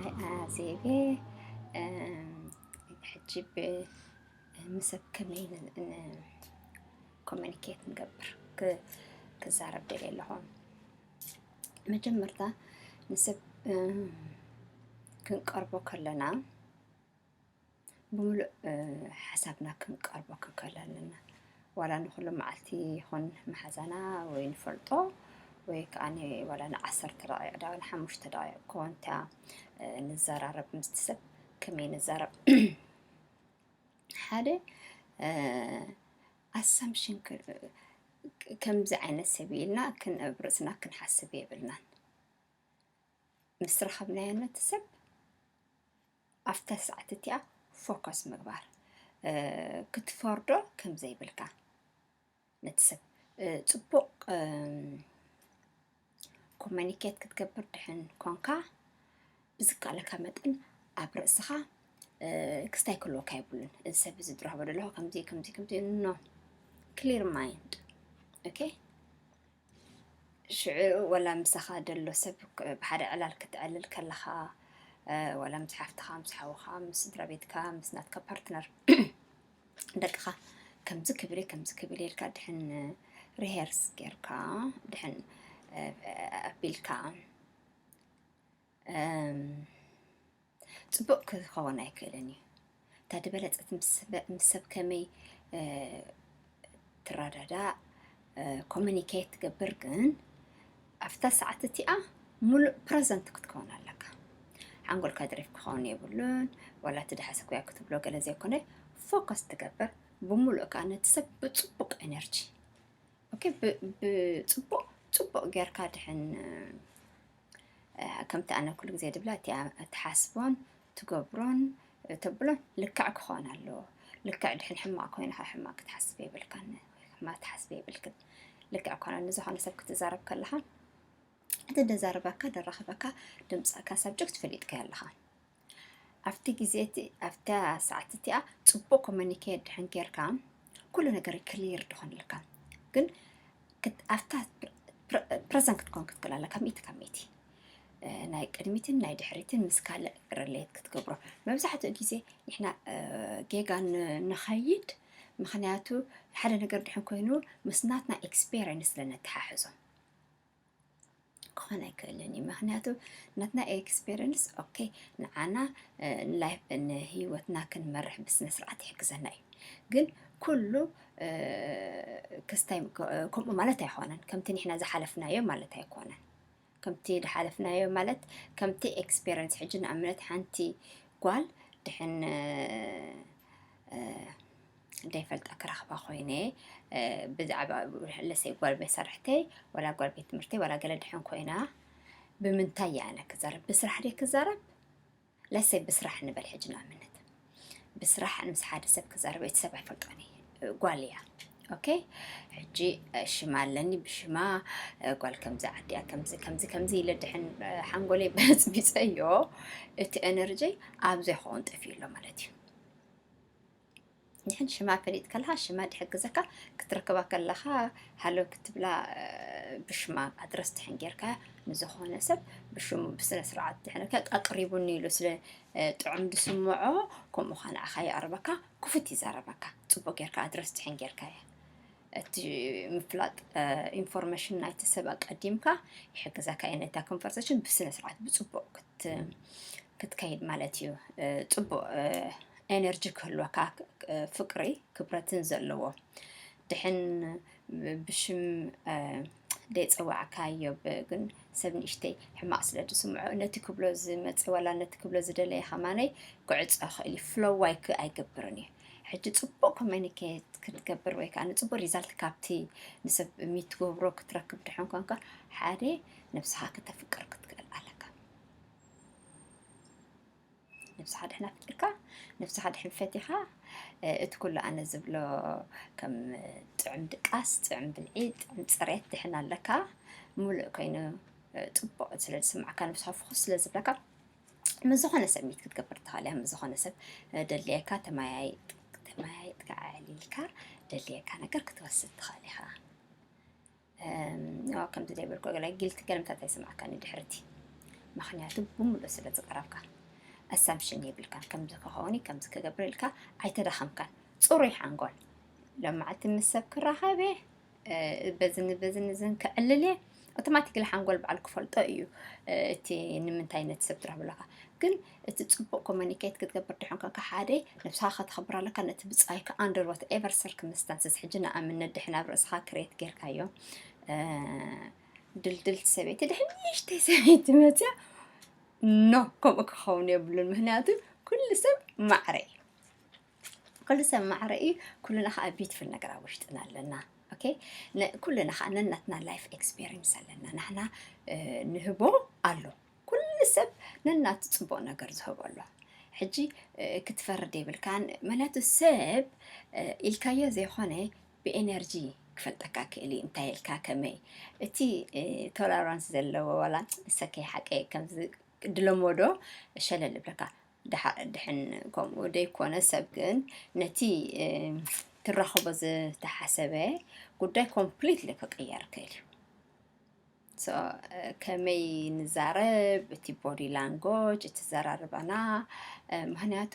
ኣዜቤ፣ ሕጂ ብሰብ ከመይ ኮሚኒኬት ንገብር ክዛረብ ደልየ ኣለኹ። መጀመርታ ንሰብ ክንቀርቦ ከለና ብምሉእ ሓሳብና ክንቀርቦ ክንክእል ኣለና። ዋላ ንኩሉ መዓልቲ ይኹን መሓዛና ወይ ንፈልጦ ወይ ከዓ ዋላ ንዓሰርተ ደቂቕ ዳ ንሓሙሽተ ደቂቕ ኮንታ ንዘራረብ ምስቲ ሰብ ከመይ ንዛረብ ሓደ ኣሳምሽን ከምዚ ዓይነት ሰብ ኢልና ክንእብ ርእስና ክንሓስብ የብልናን። ምስ ረኸብናዮ ነቲ ሰብ ኣብታ ሰዓት እቲኣ ፎከስ ምግባር፣ ክትፈርዶ ከም ዘይብልካ ነቲ ሰብ ጽቡቕ ኮሚኒኬት ክትገብር ድሕን ኮንካ ብዝከኣለካ መጠን ኣብ ርእስኻ ክስታይ ክህልወካ የብሉን። እዚ ሰብ እዚ ዝረኸቦ ዘለኹ ከምዚ ከምዚ ከምዚ ኖ ክሊር ማይንድ ኦኬ። ሽዑ ወላ ምሳኻ ደሎ ሰብ ብሓደ ዕላል ክትዕልል ከለኻ ወላ ምስ ሓፍትኻ ምስ ሓውኻ ምስ ስድራ ቤትካ ምስ ናትካ ፓርትነር ደቅኻ ከምዚ ክብል ከምዚ ክብል ኢልካ ድሕን ሪሄርስ ጌርካ ድሕን ኣቢልካ ፅቡቕ ክኸውን ኣይክእልን እዩ። እታ ዝበለፀት ምስ ሰብ ከመይ ትረዳዳእ ኮሚኒኬት ትገብር ግን ኣብታ ሰዓት እቲኣ ሙሉእ ፕረዘንት ክትከውን ኣለካ። ሓንጎልካ ድሪፍ ክኸውን የብሉን። ዋላ እቲ ድሓሰኩያ ክትብሎ ገለ ዘይኮነ ፎከስ ትገብር ብሙሉእ ከዓ ነቲ ሰብ ብፅቡቅ ኤነርጂ ኦኬ ብፅቡቅ ፅቡቅ ጌርካ ድሕን ከምቲ ኣነ ኩሉ ግዜ ድብላ እቲያ ትሓስቦን ትገብሮን ተብሎን ልክዕ ክኾን ኣለዎ። ልክዕ ድሕን ሕማቅ ኮይንካ ሕማቅ ክትሓስብ የብልካን። ሕማቅ ትሓስብ የብልክን። ልክዕ ክኾን ንዝኾነ ሰብ ክትዛረብ ከለኻ እቲ ደዛረበካ ደራኸበካ ድምፃካ ሳብጀክት ፈሊጥካዮ ኣለኻ። ኣብቲ ግዜ እቲ ኣብታ ሰዓት እቲኣ ፅቡቅ ኮሚኒኬት ድሕን ጌርካ ኩሉ ነገር ክሊር ድኾንልካ ግን ኣብታ ፕረዘንት ክትኮን ክትክእል ኣለካ ሚእቲ ካብ ሚእቲ። ናይ ቅድሚትን ናይ ድሕሪትን ምስ ካልእ ሪሌት ክትገብሮ። መብዛሕትኡ ግዜ ንሕና ጌጋ ንኸይድ ምክንያቱ ሓደ ነገር ድሕን ኮይኑ ምስ ናትና ኤክስፔሪንስ ስለነተሓሕዞ ክኾን ኣይክእልን እዩ። ምክንያቱ ናትና ኤክስፔሪንስ ኦኬ ንዓና ንህይወትና ክንመርሕ ብስነ ስርዓት ይሕግዘና እዩ። ግን ኩሉ ክስታይ ከምኡ ማለት ኣይኮነን። ከምቲ ንሕና ዝሓለፍናዮ ማለት ኣይኮነን። ከምቲ ዝሓለፍናዮ ማለት ከምቲ ኤክስፔሪንስ ሕጂ ንኣብነት ሓንቲ ጓል ድሕን ደይፈልጣ ክረኽባ ኮይነ ብዛዕባ ለሰይ ጓል መሳርሕተይ ወላ ጓል ቤት ትምህርተይ ወላ ገለ ድሕን ኮይና ብምንታይ እየ ኣነ ክዛረብ? ብስራሕ ድየ ክዛረብ? ለሰይ ብስራሕ ንበል ሕጂ ንኣብነት ብስራሕ ምስ ሓደ ሰብ ክዛረብ እቲ ሰብ ኣይፈልጦን እዩ ጓል እያ። ኦኬ ሕጂ ሽማ ኣለኒ ብሽማ ጓል ከምዚ ዓዲያ ከምዚ ከምዚ ከምዚ ኢለ ድሕን ሓንጎለይ በፅቢፀዮ እቲ ኤነርጂ ኣብ ዘይኸውን ጠፊኡ ኣሎ ማለት እዩ። ንሕን ሽማ ፈሊጥ ከለካ ሽማ ድሕግዘካ ክትረክባ ከለካ ሃሎ ክትብላ ብሽማ ኣድረስ ድሕን ጌርካ ንዝኾነ ሰብ ብሽሙ ብስነ ስርዓት ድሕነካ ኣቅሪቡኒ ኢሉ ስለ ጥዑም ድስምዖ ከምኡ ከ ንዓካ ይቀርበካ ክፉት ይዛረበካ። ፅቡቅ ጌርካ ኣድረስ ድሕን ጌርካ እቲ ምፍላጥ ኢንፎርሜሽን ናይቲ ሰብ ኣቀዲምካ ይሕግዘካ እየ ነታ ኮንቨርሴሽን ብስነ ስርዓት ብፅቡቅ ክትከይድ ማለት እዩ። ፅቡቅ ኤነርጂ ክህልወካ ፍቅሪ ክብረትን ዘለዎ ድሕን ብሽም ደይፀዋዕካዮ ግን ሰብ ንእሽተይ ሕማቅ ስለ ዝስምዖ ነቲ ክብሎ ዝመፀ ዋላ ነቲ ክብሎ ዝደለየ ከማነይ ክዕፆ ይኽእል እዩ ፍሎው ኣይገብርን እዩ። ሕጂ ፅቡቅ ኮሚኒኬት ክትገብር ወይ ከዓ ንፅቡቅ ሪዛልት ካብቲ ንሰብ ሚት ትገብሮ ክትረክብ ድሕን ኮንካ ሓደ ነብስኻ ክተፍቅር ክትክእል ኣለካ። ነብስኻ ድሕን ኣፍቂርካ ነብስኻ ድሕን ፈቲኻ እቲ ኩሉ ኣነ ዝብሎ ከም ጥዑም ድቃስ ጥዑም ብልዒ ጥዑም ፅሬት ድሕን ኣለካ ሙሉእ ኮይኑ ፅቡቅ ስለ ዝስምዓካ ነብስኻ ፍኹስ ስለ ዝብለካ ምስ ዝኾነ ሰብ ሚት ክትገብር ትኽእል እያ ምስ ዝኾነ ሰብ ደድልየካ ተመያይጥካ ዓሊልካ ደድልየካ ነገር ክትወስድ ትኽእል ኢኻ። ከምዚ ዘይበልኮ ገለ ጊልቲ ገለምታት ኣይስምዓካን እዩ ድሕርቲ ምኽንያቱ ብምሉእ ስለ ዝቀረብካ። ኣሳምሽን የብልካን። ከምዚ ክኸውን እዩ፣ ከምዚ ክገብር ኢልካ ኣይተዳኸምካን። ጽሩይ ሓንጎል። ሎማዕቲ ምስ ሰብ ክራኸብ እየ፣ እ፣ በዝን በዝን ዝን ክዕልል እየ። ኣውቶማቲክሊ ሓንጎል በዓል ክፈልጦ እዩ፣ እ፣ እቲ ንምንታይ ነቲ ሰብ ትረኽብ ኣለኻ። ግን እቲ ጽቡቕ ኮሙኒኬት ክትገብር ድሕን ኮንካ፣ ሓደ ነብስኻ ከተኽብር ኣለካ፣ ነቲ ብጻይካ under whatever circumstances፣ ሕጂ ንኣብነት ድሕን ኣብ ርእስኻ ክሬት ጌርካዮ፣ እ፣ ድልድልቲ ሰበይቲ፣ ድሕን ንእሽተይ ሰበይቲ መጽያ፣ ኖ፣ ከምኡ ክኸውን የብሉን። ምኽንያቱ ኩሉ ሰብ ማዕረ እዩ። ኩሉ ሰብ ማዕረ እዩ። ኩልና ከዓ ቢዩቲፉል ነገር ኣብ ውሽጥና ኣለና። ኦኬ፣ ነ-፣ ኩልና ከዓ ነናትና ላይፍ ኤክስፔሪንስ ኣለና። ንሕና፣ እ፣ ንህቦ ኣሎ። ኩሉ ሰብ ነናቱ ጽቡቕ ነገር ዝህቦ ኣሎ። ሕጂ፣ እ፣ ክትፈርድ የብልካን። ምኽንያቱ ሰብ፣ እ፣ ኢልካዮ ዘይኮነ ብኤነርጂ ክፈልጠካ ክእል እዩ። እንታይ ኢልካ ከመይ እቲ፣ እ፣ ቶለራንስ ዘለዎ ዋላ ንሰከይ ሓቀይ ከምዚ ድለሞዶ ሸለል ይብለካ። ድሓ-፣ ድሕን ከምኡ ደይኮነ ሰብ ግን ነቲ፣ እ፣ ትራኸቦ ዝተሓሰበ ጉዳይ ኮምፕሊትሊ ክቅየር ይክእል እዩ። So፣ እ፣ ከመይ ንዛረብ፣ እቲ ቦዲ ላንጎጅ፣ እቲ ዘራርባና፣ እ፣ ምኽንያቱ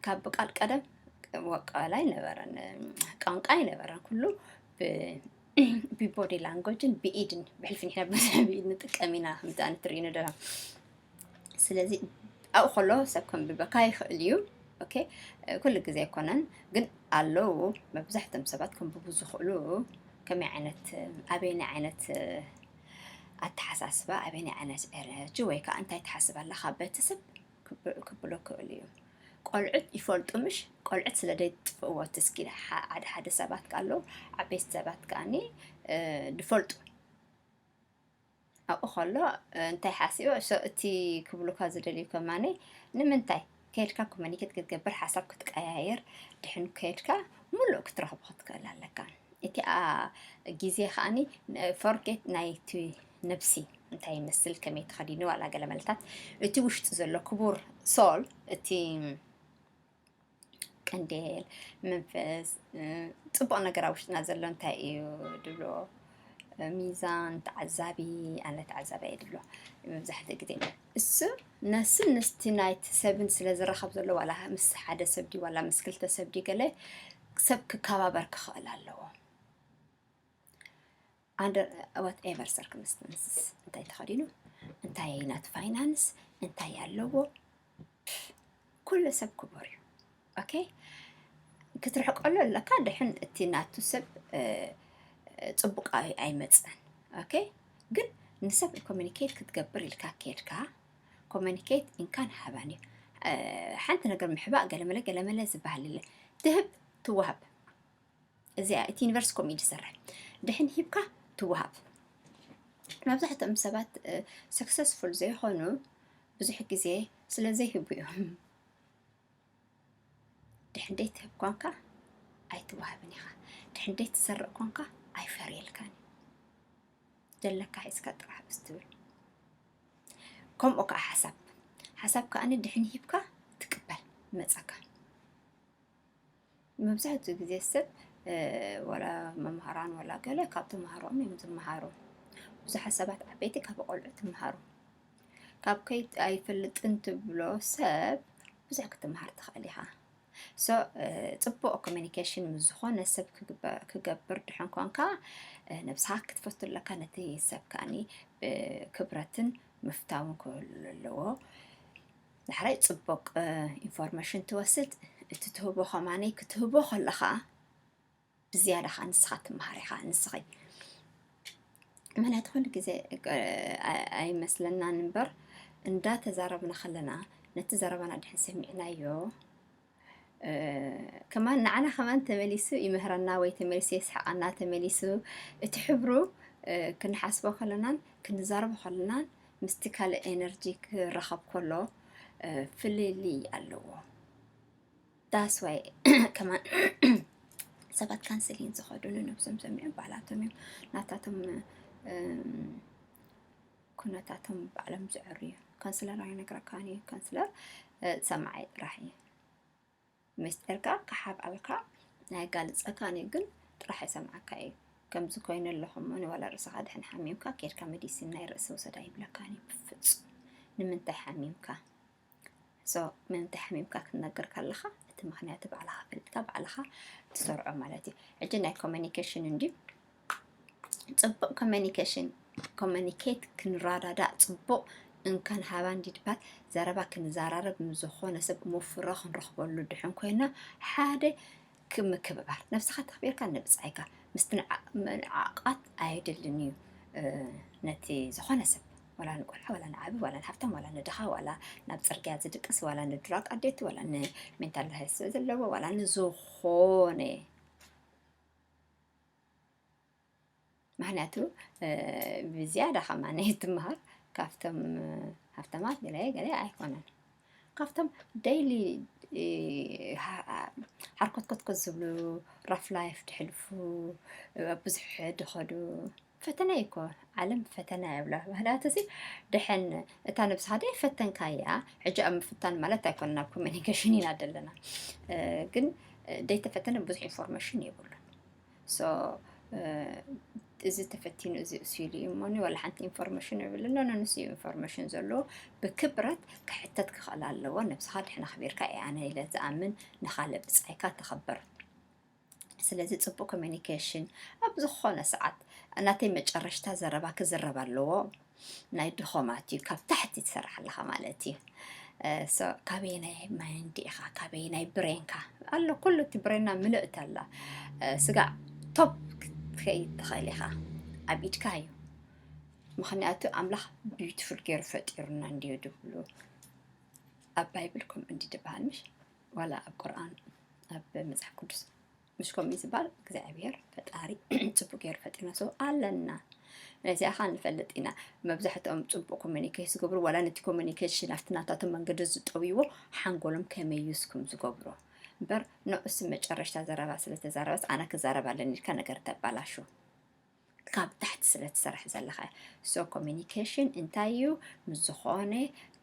ካብ ብቃል ቀደም ወቃል ኣይነበረን፣ እ፣ ቋንቋ ኣይነበረን። ኩሉ ብ-፣ ብቦዲ ላንጎጅን ብኢድን፣ ብሕልፊ ንሕና ብዙሕ ብኢድ ንጥቀም ኢና፣ ከምቲ ኣነ ትርእዩኒ ደላ። ስለዚ ኣብኡ ከሎ ሰብ ከንብበካ ይኽእል እዩ። ኦኬ፣ እ፣ ኩሉ ግዜ ኣይኮነን፣ ግን ኣለዉ መብዛሕትኦም ሰባት ከንብቡ ዝኽእሉ ከመይ ዓይነት፣ እ፣ ኣበየናይ ዓይነት፣ እ፣ ኣተሓሳስባ፣ ኣበየናይ ዓይነት ኤነርጂ ወይ ከዓ እንታይ ትሓስብ ኣለኻ በቲ ሰብ ክብ-፣ ክብሎ ክኽእል እዩ። ቆልዑት ይፈልጡ ምሽ? ቆልዑት ስለ ደይጥፍእዎ እቲ ስኪል ሓ-፣ ሓደ ሓደ ሰባት ከ ኣለዉ፣ ዓበይቲ ሰባት ከኣኒ፣ እ፣ ድፈልጡ። ኣብኡ ከሎ፣ እ፣ እንታይ ሓሲቦ፣ እሶ-፣ እቲ ክብሉካ ዝደልዩ ከማኒ፣ ንምንታይ ከይድካ ኮሙኒኬት ክትገብር፣ ሓሳብ ክትቀያየር፣ ድሕን ከይድካ ሙሉእ ክትረኽቦ ክትክእል ኣለካ። እቲ፣ ኣ፣ ግዜ ከኣኒ፣ ን-፣ ፎርጌት ናይቲ ነብሲ እንታይ ይመስል፣ ከመይ ተኸዲኑ፣ ዋላ ገለ መለታት፣ እቲ ውሽጢ ዘሎ ክቡር ሶል፣ እቲ ቀንዴል፣ መንፈስ፣ እ፣ ጽቡቕ ነገር ኣብ ውሽጥና ዘሎ እንታይ እዩ ድብሎ፣ እ፣ ሚዛን፣ ተዓዛቢ፣ ኣነ ተዓዛቢ እየ ድብሎ መብዛሕትኡ ግዜ። እሱ ነስን ምስቲ ናይቲ ሰብን ስለ ዝራኸብ ዘሎ፣ ዋላ ምስ ሓደ ሰብ ድዩ፣ ዋላ ምስ ክልተ ሰብ ድዩ፣ ገለ ሰብ ክከባበር ክኽእል ኣለዎ። Under whatever circumstances፣ እንታይ ተኸዲኑ፣ እንታይ ናቱ ፋይናንስ፣ እንታይ ኣለዎ፣ ኩሉ ሰብ ክቡር እዩ። ኦኬ፣ ክትርሕቀሉ ኣለካ። ድሕን እቲ ናቱ ሰብ፣ እ፣ ጽቡቕ ኣይ-፣ ኣይመጽእን። ኦኬ፣ ግን ንሰብ ኮሙኒኬት ክትገብር ኢልካ ከድካ፣ ኮሙኒኬት ኢንካን ሃባን እዩ። እ፣ ሓንቲ ነገር ምሕባእ ገለመለ ገለመለ ዝበሃል የለ። ትህብ ትወሃብ። እዚኣ እቲ ዩኒቨርስ ከምኡ እዩ ዝሰርሕ። ድሕን ሂብካ ትወሃብ። መብዛሕትኦም ሰባት፣ እ፣ ሰክሰስፉል ዘይኾኑ ብዙሕ ግዜ ስለ ዘይህቡ እዮም። ድሕን ደይትህብ ኳንካ ኣይትወሃብን ኢኻ። ድሕን ደይትዘርእ ኳንካ ኣይፈርየልካን እዩ። ዘለካ ሒዝካ ጥራሕ ምስ ትብል። ከምኡ ከዓ ሓሳብ። ሓሳብ ከኣኒ ድሕን ሂብካ ትቅበል መጸካ። መብዛሕትኡ ግዜ ሰብ፣ እ፣ ወላ መምሃራን ወላ ገለ ካብ ተምሃሮኦም እዮም ዝመሃሩ። ብዙሓት ሰባት ዓበይቲ ካብ ቆልዑ ትምሃሩ። ካብ ከይድ ኣይፈልጥን ትብሎ ሰብ ብዙሕ ክትምሃር ትኽእል ኢኻ። So፣ እ፣ ጽቡቕ ኮሙኒኬሽን ምስ ዝኾነ ሰብ ክግበ-፣ ክገብር ድሕን ኮንካ፣ እ፣ ነብስኻ ክትፈቱ ኣለካ፣ ነቲ ሰብ ከኣኒ ብክብረትን ምፍታውን ክህሉ ኣለዎ። ዳሕራይ ጽቡቕ፣ እ፣ ኢንፎርሜሽን ትወስድ፣ እቲ ትህቦ ከማነይ ክትህቦ ከለኻ ብዝያዳ ኸኣ ንስኻ ትመሃር ኢኻ፣ ንስኺ። ምኽንያቱ ኩሉ ግዜ፣ እ፣ ኣይ-፣ ኣይመስለናን እምበር፣ እንዳተዛረብና ከለና፣ ነቲ ዘረባና ድሕን ሰሚዕናዮ፣ እ፣ ከማን ንዓና ከማን ተመሊሱ ይምህረና ወይ ተመሊሱ የስሕቐና፣ ተመሊሱ እቲ ሕብሩ፣ እ፣ ክንሓስቦ ከለናን ክንዛረቦ ከለናን ምስቲ ካልእ ኤነርጂ ክራኸብ ከሎ፣ እ፣ ፍልልይ ኣለዎ። That's why ከማን ሰባት ካንስሊን ዝኸዱ ንነብሶም ሰሚዖም ባዕላቶም እዮም ናታቶም፣ እም፣ ኩነታቶም ባዕሎም ዝዕርዩ። ካንስለር ኣይነግረካን እዩ። ካንስለር፣ እ፣ ሰማዓይ ጥራሕ እዩ። ምስጢርካ ክሓብ ኣልካ ኣየጋልጸካን እዩ፣ ግን ጥራሕ ይሰምዓካ እዩ። ከምዚ ኮይኑ ኣለኹ እሞ ንዋላ ርእስኻ ድሕን ሓሚምካ ኬድካ መዲሲን ናይ ርእሲ ውሰድ ኣይብለካን እዩ ብፍጹም። ንምንታይ ሓሚምካ? So ንምንታይ ሓሚምካ ክትነግር ከለኻ እቲ ምኽንያት ባዕልኻ ፈሊጥካ ባዕልኻ ትሰርዖ ማለት እዩ። ሕጂ ናይ ኮሚኒኬሽን እንዲ ጽቡቕ ኮሚኒኬሽን ኮሚኒኬት ክንረዳዳእ ጽቡቕ እንከን ሃባ እንዲ ድባል ዘረባ ክንዘራረብ ምስ ዝኾነ ሰብ መፍረ ክንረኽበሉ ድሕን ኮይና ሓደ ክምክብባር ነብስኻ ተኽቢርካ ንብጻይካ ምስቲ ንዓቓት ኣየድልን እዩ። ነቲ ዝኾነ ሰብ ዋላ ንቆልዓ ዋላ ንዓቢ ዋላ ንሃብታም ዋላ ንድኻ ዋላ ናብ ጽርግያ ዝድቅስ ዋላ ንድራግ ኣዴት ዋላ ንሜንታል ሄልስ ዘለዎ ዋላ ንዝኾነ ምክንያቱ ብዝያዳ ከማነ ትምሃር ካብቶም ሃብታማት ገለ ገለ ኣይኮነን። ካብቶም ደይሊ ሓርኮትኮትኮት ዝብሉ ራፍ ላይፍ ድሕልፉ ብዙሕ ድኸዱ ፈተና እኮ ዓለም ፈተና የብላ ባህላትሲ ድሕን እታ ነብስኻ ደይ ፈተንካያ ሕጂ ኣብ ምፍታን ማለት ኣይኮነ ናብ ኮሚኒኬሽን ኢና ዘለና ግን ደይተፈተነ ብዙሕ ኢንፎርሜሽን የብሉን። So እዚ ተፈቲኑ እዚ እሱ ኢሉ እዩ እሞኒ ዋላ ሓንቲ ኢንፎርሜሽን የብሉን። ኖ ንሱ ኢንፎርሜሽን ዘለዎ ብክብረት ክሕተት ክኽእል ኣለዎ። ነብስኻ ድሕን ኣኽቢርካ እየ ኣነ ኢለ ዝኣምን ንኻልእ ብጻይካ ተኸብር። ስለዚ ጽቡቕ ኮሚኒኬሽን ኣብ ዝኾነ ሰዓት ናተይ መጨረሽታ ዘረባ ክዝረብ ኣለዎ። ናይ ድኾማት እዩ ካብ ታሕቲ ትሰርሕ ኣለኻ ማለት እዩ። ካበየናይ ማይንድ ኢኻ ካበየናይ ብሬንካ ኣሎ ኩሉ እቲ ብሬና ምልእቲ ኣላ። ስጋዕ ቶፕ ክትከይድ ትኽእል ኢኻ ኣብ ኢድካ እዩ። ምኽንያቱ ኣምላኽ ቢዩቲፉል ገይሩ ፈጢሩና እንድዩ ድብሉ ኣብ ባይብል ከምኡ እንዲ ድበሃል ምሽ ዋላ ኣብ ቁርኣን ኣብ መጽሓፍ ቅዱስ ምሽ ከምኡ ዝበሃል እግዚኣብሔር ፈጣሪ ጽቡቅ ገይሩ ፈጢርና ሰው ኣለና። ነዚኣ ኸዓ ንፈልጥ ኢና። መብዛሕትኦም ጽቡቅ ኮሚኒኬት ዝገብሩ ዋላ ነቲ ኮሚኒኬሽን ኣብቲ ናታቶም መንገዲ ዝጠውይዎ ሓንጎሎም ከመይ ዩዝ ከም ዝገብሮ እምበር ንዑስ መጨረሽታ ዘረባ ስለ ተዛረበስ ኣነ ክዛረብ ኣለኒ ኢልካ ነገር ተባላሹ። ካብ ታሕቲ ስለ ትሰርሕ ዘለኻ so ኮሚኒኬሽን እንታይ እዩ ምስ ዝኾነ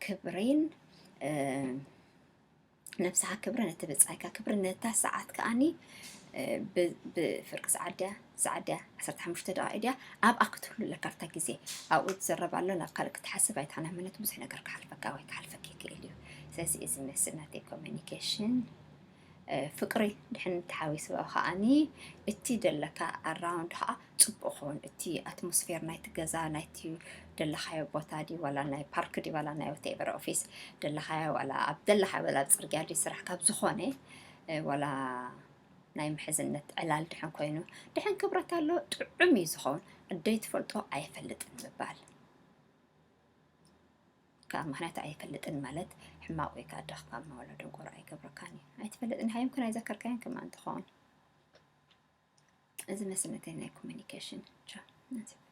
ክብሪን ነብስኻ ክብሪ ነቲ ብጻይካ ክብሪ ነታ ሰዓት ከኣኒ ብፍርቂ ሰዓት ድያ ሰዓት ድያ ዓሰርተ ሓሙሽተ ደቂቕ ድያ ኣብኣ ክትህሉ ኣለካ ኣብታ ግዜ ኣብኡ ትዘረብ ኣሎ ናብ ካልእ ክትሓስብ ኣይትሓና ምክንያቱ ብዙሕ ነገር ክሓልፈካ ወይ ክሓልፈካ ይክእል እዩ። ስለዚ እዚ መስል ናተይ ኮሚኒኬሽን ፍቅሪ ድሕን ተሓዊስዎ ከኣኒ እቲ ደለካ ኣራውንድ ከዓ ጽቡቕ ክኸውን እቲ ኣትሞስፌር ናይቲ ገዛ ናይቲ ደለኻዮ ቦታ ዲ ዋላ ናይ ፓርክ ዲ ዋላ ናይ ወቴቨር ኦፊስ ደለኻዮ ዋላ ኣብ ደለኻዮ ዋላ ኣብ ጽርግያ ዲ ስራሕ ካብ ዝኾነ ዋላ ናይ ምሕዝነት ዕላል ድሕን ኮይኑ ድሕን ክብረት ኣሎ ጥዑም እዩ ዝኸውን። ኣደይ ትፈልጦ ኣይፈልጥን ምባል ካብ ምክንያቱ ኣይፈልጥን ማለት ሕማቕ ወይ ከዓ ደኽማማ ወላ ደንቆሮ ኣይገብረካን እዩ። ኣይትፈልጥን ሃይምክን ኣይዘከርካዮን ከማን ትኸውን። እዚ መስነተይ ናይ ኮሚኒኬሽን ቻ